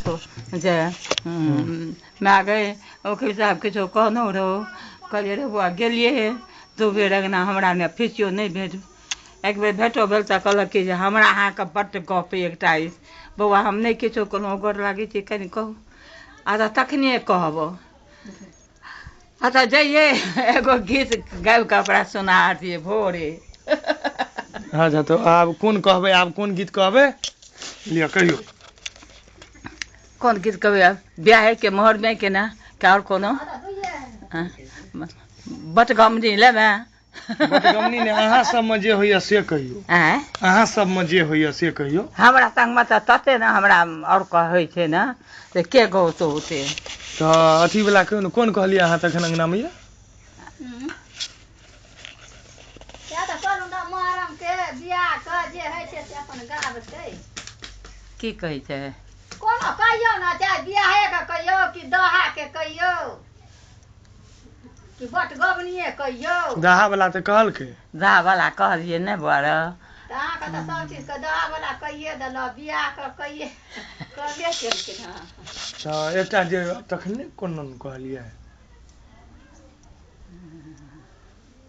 किछो जे माय गै, ओकील साहब किछो कहनौ रहौ? कहलियै रे बौआ, गेलियै हे 2 बेर अङ्गना, हमरा ने फीसियो नहि भेट। एक बेर भेटो भेल तऽ कहलक कि जे हमरा अहाँके बड्ड गप एकटा अछि। बौआ, हम नहि किछो कहलहुँ, गोर लागै छी, कनि कहू। आ तऽ तखने कहबौ। अच्छा जइयै, एगो गीत गाबि कऽ ओकरा सुना दियै भोरे। अच्छा, तऽ आब कोन कहबै? आब कोन गीत कहबै? लिअ, कहियौ। कोन गीत कहबै आब? बियाहेके मोहरमे के ने कि आओर कोनो बटगमनी लेबै? बटगमनी नहि, अहाँ सबमे जे होइए से कहियौ। आँय? अहाँ सबमे जे होइए से कहियौ। हमरा संगमे तऽ तते ने हमरा आओर कहै छै ने से के गौतो ओते। तऽ अथीवला कहियौ ने, कोन कहलियै अहाँ तखन अङ्गनामे यऽ? सएह तऽ कहलहुँ तऽ मोहर्रमके बियाहके जे होइ छै से अपन गाबतै। की कहै छै? कोनो कहियौ ने, चाहे बियाहेके कहियौ कि दहाके कहियौ कि बटगबनिए कहियौ। दाहा वाला तऽ कहलकै। दाहा वाला कहलियै ने बौआ रौ। तऽ अहाँके तऽ सब चीजके दहावला कहिए देलक, बियाहके कहिए कहबे केलखिन हँ। तऽ एकटा जे तखने कोन कहलियै?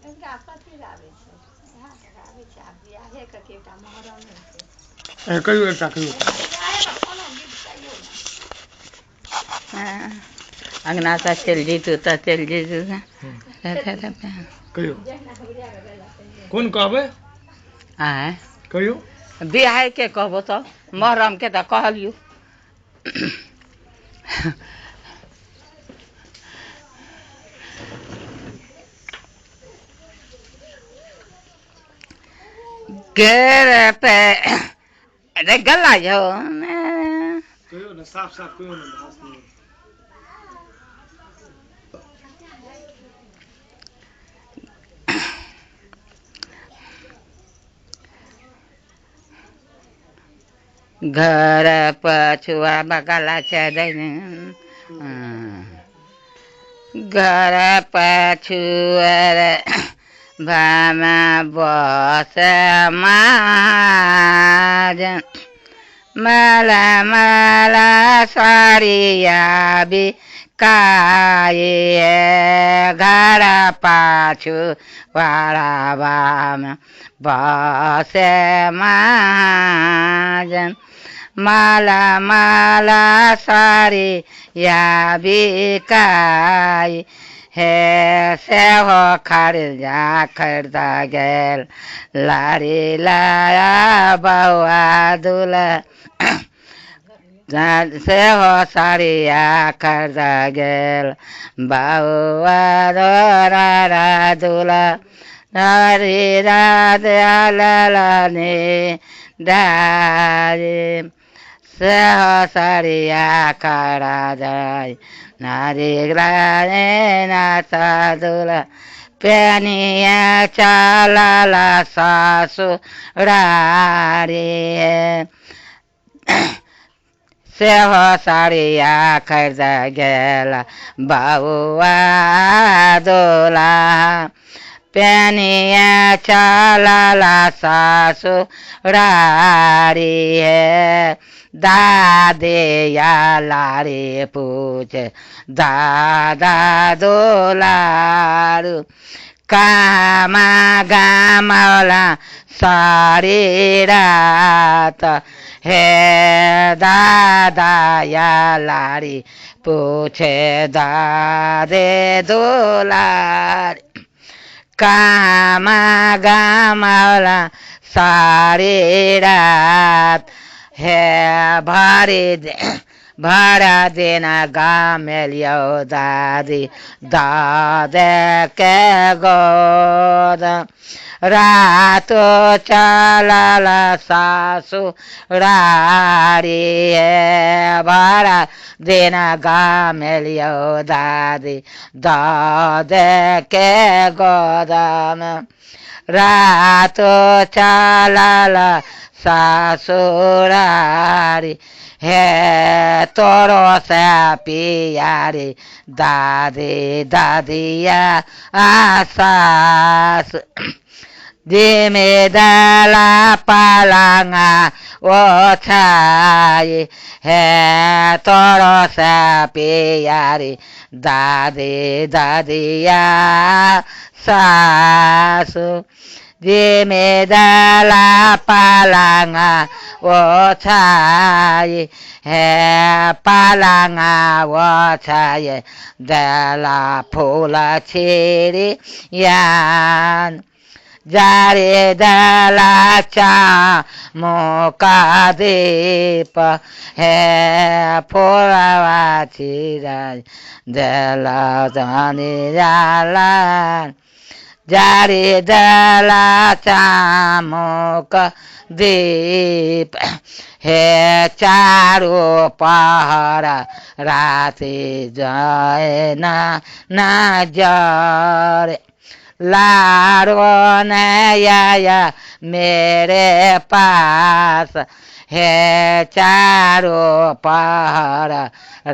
एकटा कथी गाबै छै? इएह तऽ गाबै छै आब बियाहेके कि एकटा मोहर्रमेके। ए, कहियौ, एकटा कहियौ। बियाहेके कोनो गीत कहियौ ने। अङ्गना तऽ चलि जैतू तऽ चलि जैतू। कहियौ, कोन कहबै? आँय? कहियौ। बियाहेके कहबो तऽ मोहर्रमके तऽ कहलियौ। गेर पे अरे गला यौ। कहियौ ने, साफ साफ कहियौ ने, भाषण। घर पछुआ बगला छै, घर पछुअर भामा बस महाजन, माला माला साड़िया बिकाए। घर पाछु वाड़ाबामे बसे महाजन, माला माला साड़िया बिकाइ हे। सेहो खरीदा खरीदा गेल लाड़ी लाया बौआ दुल्हा, सेहो साड़िया खरीदा गेल बौआ रा दुल्हा हरी राधे डारी। सेहो साड़िया खड़ा जाय नारी नाथ दुल्हा पेनिया चलला ससुरारी। सेहो साड़िया खरीद गेल बौआ दुल्हा, पेनिया चलला ससुरारी हे। दादे या लारे पूछ दादा दुलारू, कामा गामला सारी रात हे। दादा या लारी पूछे दादे दुलार, कामा गामला सारी रात हे। भरि भरा दिन गामेलियौ दादी दादे के गोद, रातो चलल ससुरारी हे। भरा दिन गामेलियौ दादी दादे के गोदमे, रातो चलल ससुरारी हे। तोरो से पियारी दादी दादिया आ सास, जिमेदाला पालाङा ओछाए हे तोर पियारी दादी दादिया सासु जिमेदाला पालाङा ओछाए हे पालाङा ओछाए दला फुल छिरी यान जारे दला चा मोका दीप हे फुलवा छिरा दला जाने जाला जारे दला चामुक दीप हे चारो पहर राति जय ना नजर लारो नया मेरे पास हे चारो पहर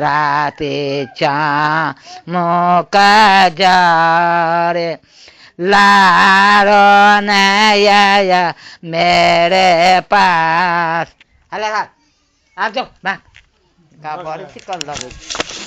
राति चामुक जरे लारो नया मेरे पास। हले हाथ आब जाओ भाग का बड़ चिकन लगै।